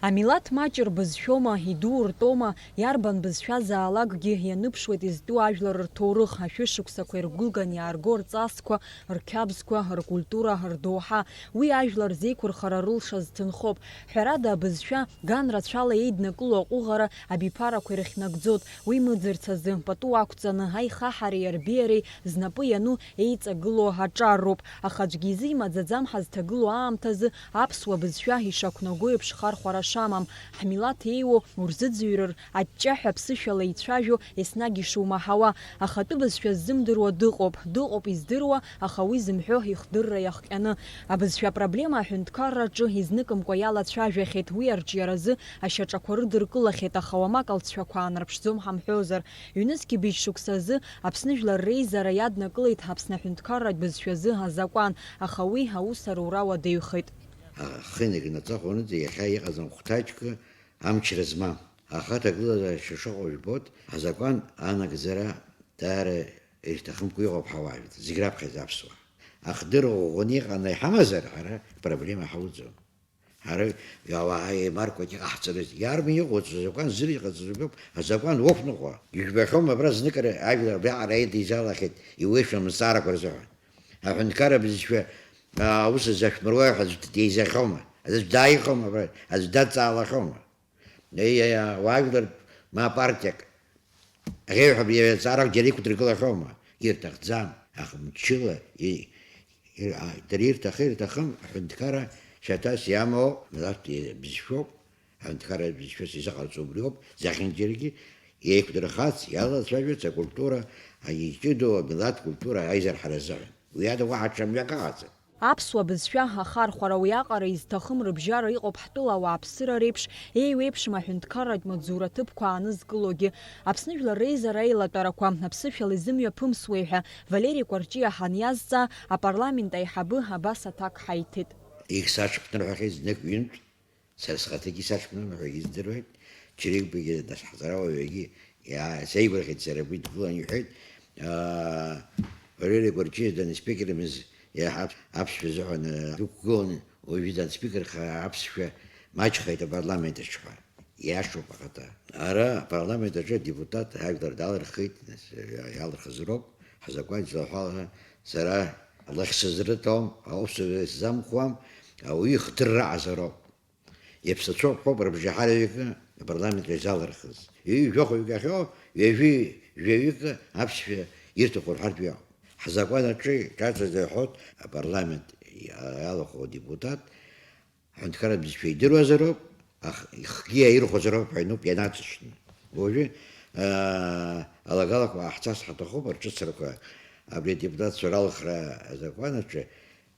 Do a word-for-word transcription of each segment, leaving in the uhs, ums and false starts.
Амилаҭ маҷ рбызшәома, иду ртәома, иарбан бызшәазаалакгьы ианыԥшуеит изтәу ажәлар рҭоурых, ашәышықәсақәа иргәылган иаарго рҵасқәа, рқьабзқәа, ркультура, рдоуҳа. Уи ажәлар рзеиқәырхара рылшаз ҭынхоуп. Ҳәарада, абызшәа ган рацәала еиднакыло аҟәыӷара абиԥарақәа ирыхьнагӡоит. Уи мыӡырц азы, пату ақәҵаны, аихаҳареи арбеиареи знапы иану еиҵагылоу аҿар роуп. Аха аӡәгьы изы имаӡаӡам ҳазҭагылоу аамҭазы аԥсуа бызшәа ишақәнаго еиԥш хархәара шамам, ҳмилаҭ еиуоу урзыӡырҩыр, аҷҷаҳәа ԥсышәала ицәажәо еснагь ишумаҳауа. Ахатәы бызшәа ззымдыруа дыҟоуп, дыҟоуп издыруа, аха уи зымҳәо ихдырра иахҟьаны. Абызшәа апроблема аҳәынҭқарраҿы изныкымкәа иалацәажәахьеит, уи арҿиаразы ашьаҿақәа рыдыркылахьеит, аха уамак алҵшәақәа аанарԥшӡом ҳамҳәозар. Ҩнызқьи быжь шықәсазы Аԥсны Жәлар Реизара иаднакылеит Аԥсны аҳәынҭқарратә бызшәазы азакәан, аха уи аус арура уадаҩхеит. Ахы инаганы аҵыхәанӡа иахьа иҟаӡам хәҭаҷкы амчра змам. Аха аҭагылазаашьа шыҟоу жәбоит, азакәан анагӡара даара ирҭахымкәа иҟоуп ҳауаажәлар, зегь раԥхьаӡа аԥсуаа. Ахдырра ӷәӷәаны иҟаны иҳамазар, ҳара проблема ҳауӡом. Ҳара ауаа еимаркуеит иҟаҳҵарыз. Иарбан иҟоу азакәан зыри иҟаҵатәуп, азакәан уқәныҟәа. Ижәбахьоума абра зныкыр ажәлар абриаҟара еидизалахьеит, иуеишәа мзаарақәа рзыҳәан. Аҳәынҭқарра бызшәа, аа, аус азы ашәмыруаҩ ҳәа аӡә деизахьоума? Аӡә дааихьоума абра? Аӡә дадҵаалахьоума? Еи, еи, ауаажәлар ма партиак. Аӷьеҩҳәа иаҵаарак џьара иқәдыргылахьоума? Ирҭахӡам. Аха мчыла и-, и-, а, дара ирҭахы-ирҭахым аҳәынҭқарра шьаҭас иамоу милаҭтә бызшәоуп. Аҳәынҭқарра бызшәас изыҟарҵо убриоуп, зехьынџьаргьы еиқәдырхац, иалацәажәац акультура, аиҷыдоу амилаҭ культура аизарҳара азыҳәан. Уи ада уаҳа ҽа мҩак ыҟаӡам. Аԥсуа бызшәа ахархәара уиаҟара изҭахым рыбжьара иҟоуп ҳтәыла ауааԥсыра реиԥш еиуеиԥшым аҳәынҭқарратә маҵзура ҭыԥқәа аанызкылогьы. Аԥсны Жәлар Реизара аилатәарақәа аԥсышәала изымҩаԥымсуеи ҳәа Валери Кәарҷиа ҳаниазҵаа, апарламент аиҳабы абас аҭак ҳаиҭеит. Егьсаҽԥнырҳәахьеит знык-ҩынтә, сара схаҭагьы исаҽԥнырҳәа издыруеит, Чригбагьы, нас ҳаҵарауаҩгьы иаа-, сеигәырӷьеит сара абри дгылан иҳәеит, аа, Валери Кәарҷиа данспикермыз иаҳа аԥсшәа азыҳәан, аа, дықәгылан, уажәы данспикерха аԥсшәа маҷхеит апарламент аҿы ҳәа. Иашоуп ахаҭа. Ара апарламент аҿы адепутат ажәлар далырхит, нас, иалырхыз роуп, ҳзакәан излаҳәала сара лахь сызрыҭом, аусура сзамхуам, ауаҩы ихдырра аҟазароуп. Иаԥсацәоуп ҳәоуп рыбжеиҳараҩык апарламент ахь изалырхыз. Ҩажәи жәохәҩык ахьоу, ҩажәи жәаҩык аԥсшәа ирҭаху рҳәартә иҟоуп. Ҳзакәан аҿы иҿаҵаӡа иҳәоит апарламент иалахәу адепутат, аҳәынҭқарратә бызшәа идыруазароуп, ах-, ихгьы иаирхәозароуп ҳәа иануп ианаҵшьны. Уажәы, аа, алагалақәа ҟаҳҵарц ҳаҭахуп, рҿыцрақәа абри адепутатцәа ралхра азакәан аҿы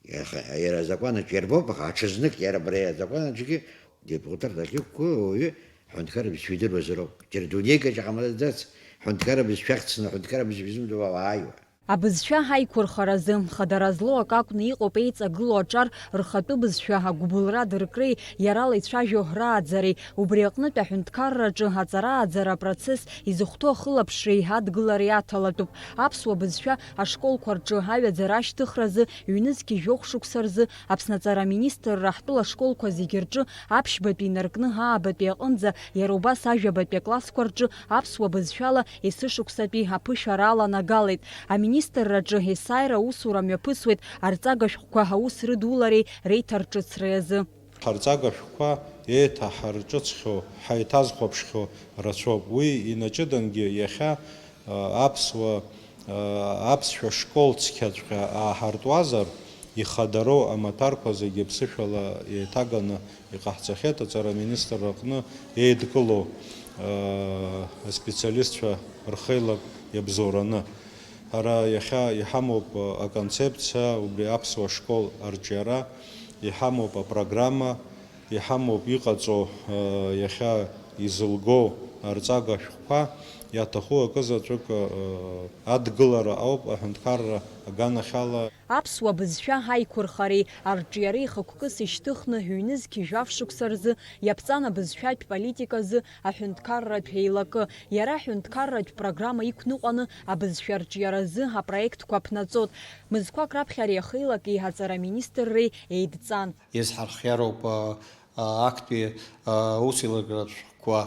Иаха, иара азакәанаҿ иарбоуп, аха аҽазнык иара абри азакәанаҿгьы депутат ахьықәгылоу ауаҩы ҳәынҭқарра бызшәа идыруазароуп. Џьара дунеикаҿ ҟамлаӡац, ҳәынҭқарра бызшәа ахьцаны, ҳәынҭқарра бызшәа изымдыруа ауаа аиуа. Абызшәа ҳаиқәырхаразы, хадара злоу акы акәны иҟоуп еиҵагылоу аҿар рхатәы бызшәа агәыбылра дыркреи иарала ицәажәо рааӡареи, убри аҟнытә аҳәынҭқарраҿы аҵарааӡара апроцесс изыхәҭоу ахылаԥшреи адгылареи аҭалатәуп. Аԥсуа бызшәа ашколқәа рҿы аҩаӡара ашьҭыхразы ҩнызқьи жәохә шықәса рзы Аԥсны аҵара аминистрра ҳтәыла ашколқәа зегьы рҿы аԥшьбатәи инаркны аабатәи аҟынӡа, иара убас ажәабатәи аклассқәа рҿы аԥсуа бызшәала есышықәсатәи аԥышәара аланагалеит. Аминистрраҿы есааира аусура мҩаԥысуеит арҵага шәҟәқәа аус рыдулареи реиҭарҿыцреи азы. Ҳарҵага шәҟәқәа еиҭаҳарҿыцхьоу, ҳаиҭазхәаԥшхьоу рацәоуп. Уи инаҷыдангьы иахьа, а, аԥсуа, а, аԥсшәа школ цқьаҵәҟьа ааҳартуазар, ихадароу амаҭәарқәа зегьы ԥсышәала еиҭаганы иҟаҳҵахьеит аҵара аминистрра аҟны еидкылоу, а, аспециалистцәа рхеилак иабзоураны. Ҳара иахьа иҳамоуп аконцепциа, убри аԥсуа школ арҿиара, иҳамоуп апрограмма, иҳамоуп иҟаҵоу, иахьа изылгоу арҵага шәҟәқәа, иаҭаху акы заҵәык адгылара ауп аҳәынҭқарра аганахьала. Аԥсуа бызшәа ҳаиқәырхареи арҿиареи хықәкыс ишьҭыхны ҩнызқьи жәаф шықәса рзы иаԥҵан абызшәатә политиказы аҳәынҭқарратә еилакы. Иара аҳәынҭқарратә программа иқәныҟәаны абызшәа арҿиаразы апроектқәа ԥнаҵоит. Мызқәак раԥхьа ари ахеилак еиҳаҵара аминистрреи еидҵан. Иазҳархиароуп, а, Актәи аусеилыргаратә шәҟәқәа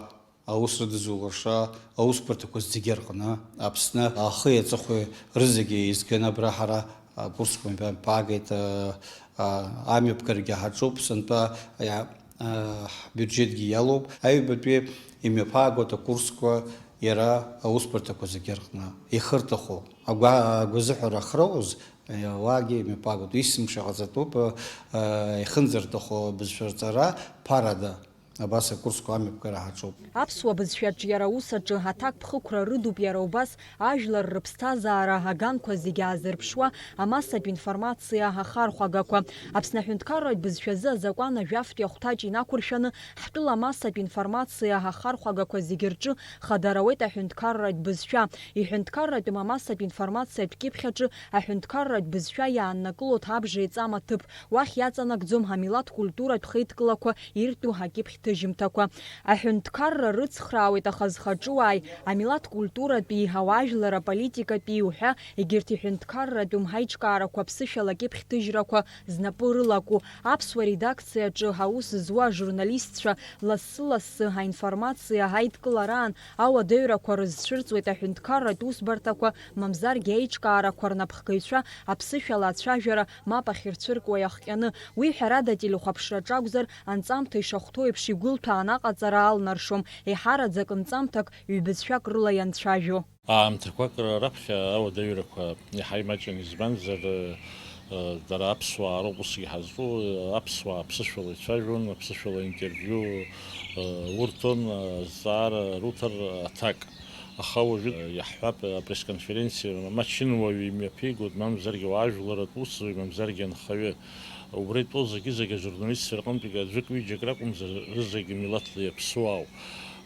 аус рыдызулаша аусбарҭақәа зегьы рҟны Аԥсны ахи аҵыхәеи рызегьы еизганы абра ҳара акурсқәа мҩаԥаагеит, амҩаԥгарагьы ҳаҿуп, сынтәа ҳбиуџьетгьы иалоуп. Аҩбатәи имҩаԥаагоит акурсқәа иара аусбарҭақәа зегьы рҟны ихырҭахо агәазыҳәара ахьроуз. Уаагьы имҩаԥаагоит, есымша ҟаҵатәуп, ихынӡарҭаху абызшәа рҵара ԥарада, абас акурсқәа амҩаԥгара ҳаҿуп. Аԥсуа бызшәа аҿиара аус аҿы аҭакԥхықәра рыдуп иара убас, ажәлар рыԥсҭазаара аганқәа зегьы аазырԥшуа амассатә информациа ахархәагақәа. Аԥсны аҳәынҭқарратә бызшәазы азакәан ажәафтәи ахәҭаҷ инақәыршәаны, ҳтәыла амассатә информациа ахархәагақәа зегьы рҿы хадара ауеит аҳәынҭқарратә бызшәа. Иҳәынҭқарратәым амассатә информациатә кьыԥхь аҿы аҳәынҭқарратә бызшәа иааннакылоит абжа еиҵам аҭыԥ. Уахь иаҵанакӡом амилаҭ культуратә хеидкылақәа иртәу акьыԥхь ҭыжьымҭақәа. Аҳәынҭқарра рыцхраауеит ахазхаҿыуааи, амилаҭ культуратәи, ауаажәлар аполитикатәи уҳәа, егьырҭ иҳәынҭқарратәым ҳаиҿкаарақәа аԥсышәала акьыԥхь ҭыжьрақәа знапы рылаку. Аԥсуа редакциаҿы аус зуа ажурналистцәа лассы-лассы аинформациа аидкылараан ауадаҩрақәа рызцәырҵуеит аҳәынҭқарратә усбарҭақәа, мамзаргьы аиҿкаарақәа рнапхгаҩцәа аԥсышәала ацәажәара мап ахьырцәыркуа иахҟьаны. Уи, ҳәарада, ателехәаԥшраҿы акәзар, анҵамҭа ишахәҭоу еиԥш игәылҭәаан аҟаҵара алнаршом, еиҳараӡак нҵамҭак ҩбызшәак рыла ианцәажәо. Аамҭақәак раԥхьа ауадаҩрақәа иаҳа имаҷын, избанзар, дара аԥсуаа роуп усгьы ҳазҿу, аԥсуаа аԥсышәала ицәажәон, аԥсышәала интервиу урҭон, азҵаара руҭар аҭак. Аха уажәы иаҳҳәап, апресс-конференциа мачын уаҩы имҩаԥигоит, мамзаргьы уаажәларатә усзуҩ, мамзаргьы анхаҩы. Убра итәоу зегьы-зегьы ажурналистцәа рҟынтәигьы аӡәык-ҩыџьак ракәымзар, рызегьы милаҭла иаԥсуаауп.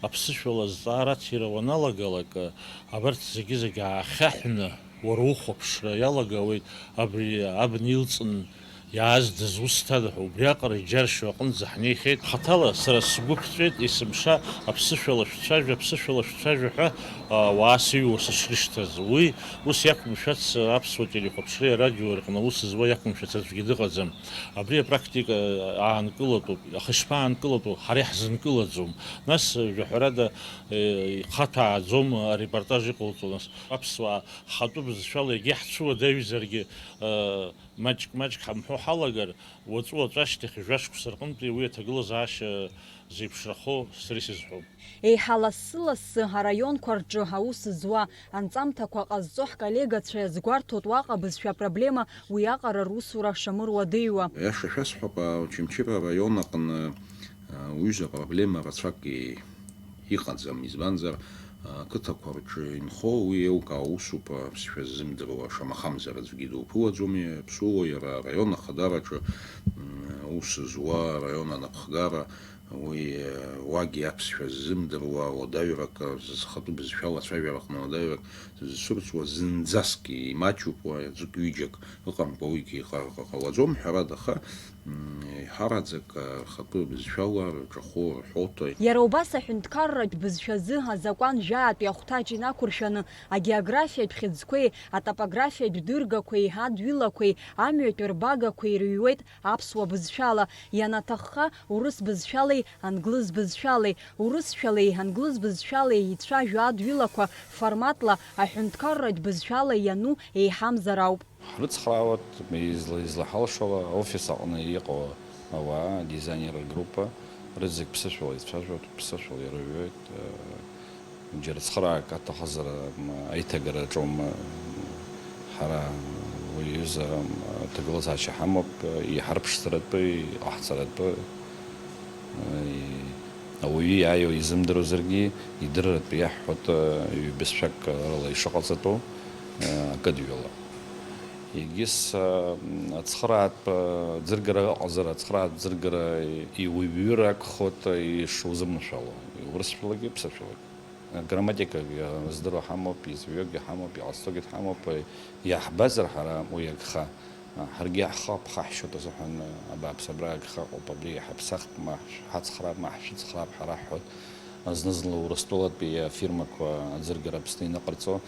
Аԥсышәала азҵаара аҭира уаналагалак, абарҭ зегьы-зегьы аахьаҳәны, уара ухәаԥшра иалагауеит, абри абна илҵын иааз дызусҭада ҳәа, убриаҟара иџьаршьо аҟынӡа ҳнеихьеит. Хаҭала сара сгәы ԥҵәеит, есымша аԥсышәала шәцәажәа, аԥсышәала шәцәажәа ҳәа, а, ауаа сыҩуа сышрышьҭаз. Уи ус иақәымшәац аԥсуа телехәаԥшреи арадиои рҟны аус зуа иақәымшәац аӡәгьы дыҟаӡам. Абри апрактика аанкылатәуп, аха ишԥаанкылатәу, ҳара иаҳзынкылаӡом. Нас, жәаҳәарада, э, ихаҭәааӡом арепортаж иҟалҵо, нас, аԥсуаа ҳхатәы бызшәала егьа ҳцәуадаҩзаргьы, э, маҷк-маҷк ҳамҳәо ҳалагар, уаҵәы-уаҵәы ашьҭахь жәашықәса рҟынтәи уи аҭагылазаашьа зеиԥшрахо сара исызҳәом. Еиҳа лассы-лассы араионқәа рҿы аус зуа, анҵамҭақәа ҟазҵо ҳколлегацәа иазгәарҭоит уаҟа абызшәа апроблема уиаҟара русура шамыруадаҩуа. Аиаша шәасҳәап, Очамчыра араион аҟны, а, уҩыза проблема рацәак и-, иҟаӡам, избанзар, а, ақыҭақәа рҿы инхо уи еилкаау усуп, аԥсшәа ззымдыруа, шамахамзар аӡәгьы дуԥылаӡом, иаԥсуоу иара араион ахадараҿы, м, аус зуа араион анапхгара, уи, э, уагьы аԥсшәа ззымдыруа уадаҩрак зхатәы бызшәала ацәажәара аҟны уадаҩрак зцәырҵуа зынӡаскгьы имаҷуп, уа аӡәык-ҩыџьак ыҟамкәа уигьы иҟа-, ҟа-, ҟалаӡом, ҳәарада, аха, м, еиҳараӡак, э, рхатәы бызшәала рҿахәы рҳәоит. Иара убас аҳәынҭқарратә бызшәазы азакәан жәаатәи ахәҭаҷ инақәыршәаны агеографиатә хьыӡқәеи атопографиатә дыргақәеи адҩылақәеи амҩатәи рбагақәеи ирыҩуеит аԥсуа бызшәала, ианаҭахха, урыс бызшәалеи англыз бызшәалеи, урысшәалеи англыз бызшәалеи ицәажәо адҩылақәа форматла аҳәынҭқарратә бызшәала иану еиҳамзар ауп. Ҳрыцхраауеит, изла-, излаҳалшауа, офис аҟны иҟоу ауаа, адизайнер ргруппа, рызегь ԥсышәала ицәажәоит, ԥсышәала ирыҩуеит. Џьара цхыраагак аҭахызар, м, аиҭагара аҿоума, м, ҳара уи аҩыза, м, аҭагылазаашьа ҳамоуп, иҳарԥшӡаратәы, иҟаҳҵаратәы, м, и-, ауаҩы иааиуа изымдыруазаргьы, идырратәы иаҳҳәоит, м, ҩбызшәак рыла ишыҟаҵатәу, м, акыдҩыла. Егьыс, м, ацхыраатә, м, ӡыргара ыҟазар, ацхыраатә ӡыргара иуаҩыр акәхоит ишузыманшәало, урысшәалагьы, ԥсышәалагьы. Грамматикагьы здыруа ҳамоуп, изҩуагьы ҳамоуп, иҟазҵогьы ҳамоуп, иаҳбазар ҳара уи агха, ҳаргьы ҳхы аԥхаҳшьоит азыҳәан, абааԥс, абра агха ыҟоуп, абри иҳаԥсахп, ма ҳацхраап, ма ҳшәыцхраап ҳара ҳҳәоит. Зны-зынла Урыстәылатәи афирмақәа аӡыргара Аԥсны иныҟарҵо,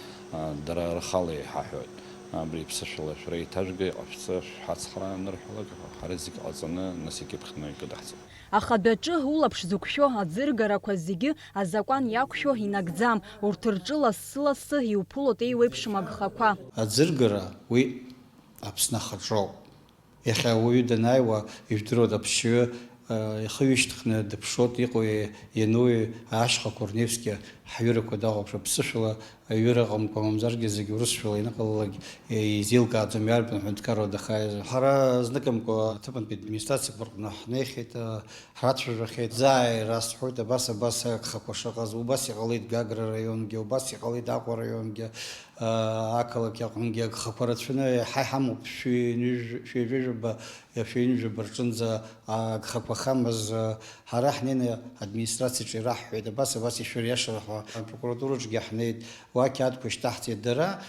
дара рхала иҳаҳәоит. Абри ԥсышәала шәара еиҭажәга, иҟашәҵа, шәҳацхраа анырҳәалак, ҳара зегь ҟаҵаны, нас икьыԥхьны икыдаҳҵап. Ахадатәы улаԥш зықәшәо аӡыргарақәа зегьы азакәан иақәшәо инагӡам, урҭ рҿы лассы-лассы иуԥылоит еиуеиԥшым агхақәа. Аӡыргара уи Аԥсны ахаҿоуп. Иахьа ауаҩы данааиуа, ижәдыруада аԥсшьаҩы ихы ҩышьҭхны дыԥшуеит, иҟоу иануи ашьхақәа рнеивсгьы ҳҩырақәа дахәаԥшуа ԥсышәала, аҩыра ыҟамкәа, мамзаргьы зегь урысшәала ианыҟалалак изеилкааӡом иарбан ҳәынҭқарра дахааиз. Ҳара зныкымкәа аҭыԥантәи администрациақәа рҟны ҳнеихьеит, ҳрацәажәахьеит, заа ирасҳәоит, абас, абас агхақәа шыҟаз, убас иҟалеит Гагра раионгьы, убас иҟалеит Аҟәа раионгьы, ақалақь аҟынгьы агхақәа рацәаны иаҳа иҳамоуп, шәи ҩажәи жәаба, шәи ҩажәи жәаба рҿынӡа агхақәа ахьамаз, ҳара ҳнеины администрациаҿы ираҳҳәеит, абас, абас ишәыриашар ҳәа, апрокуратураҿгьы ҳнеит, уа ақьаадқәа шьҭаҳҵеит, дара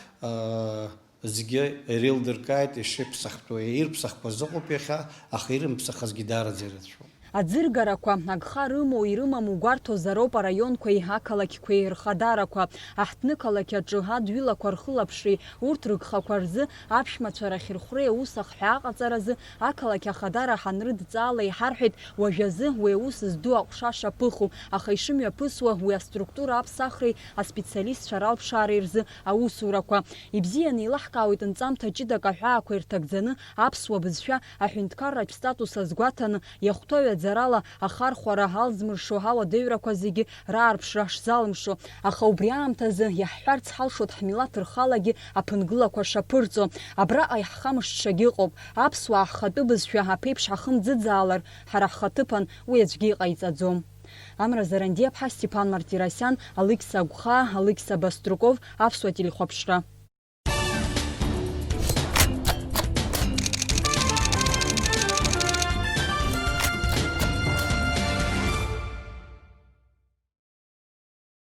зегьы иреилдыркааит ишыԥсахтәу, ирԥсахқәаз ыҟоуп иахьа, аха ирымԥсахазгьы даараӡа ирацәоуп. Аӡыргарақәа агха рымоу ирымаму гәарҭозароуп араионқәеи ақалақьқәеи рхадарақәа. Аҳҭнықалақь аҿы адҩылақәа рхылаԥшреи урҭ рыгхақәа рзы аԥшәмацәа рахьырхәреи аус ахҳәаа аҟаҵаразы ақалақь ахадара ҳанрыдҵаала иҳарҳәеит, уажәазы уи аус зду аҟәша шаԥыху, аха ишымҩаԥысуа уи аструктура аԥсахреи аспециалистцәа ралԥшаареи рзы аусурақәа. Ибзианы еилаҳкаауеит нҵамҭа ҷыдак аҳәаақәа ирҭагӡаны аԥсуа бызшәа аҳәынҭқарратә статус азгәаҭаны иахәҭоу ҩаӡарала ахархәара алзмыршо ауадаҩрақәа зегьы раарԥшра шзалымшо, аха убри аамҭазы иаҳҳәарц ҳалшоит ҳмилаҭ рхалагьы аԥынгылақәа шаԥырҵо. Абраҟа иаҳхамышҭшагь ыҟоуп. Аԥсуаа ҳхатәы бызшәа аԥеиԥш ҳахымӡыӡаалар, ҳара ҳхаҭыԥан уи аӡәгьы иҟаиҵаӡом. Амра Зарандиаԥҳа, Стеԥан Мартиросиан, Алықьса Агәхаа, Алықьса Баструков, Аԥсуа телехәаԥшра.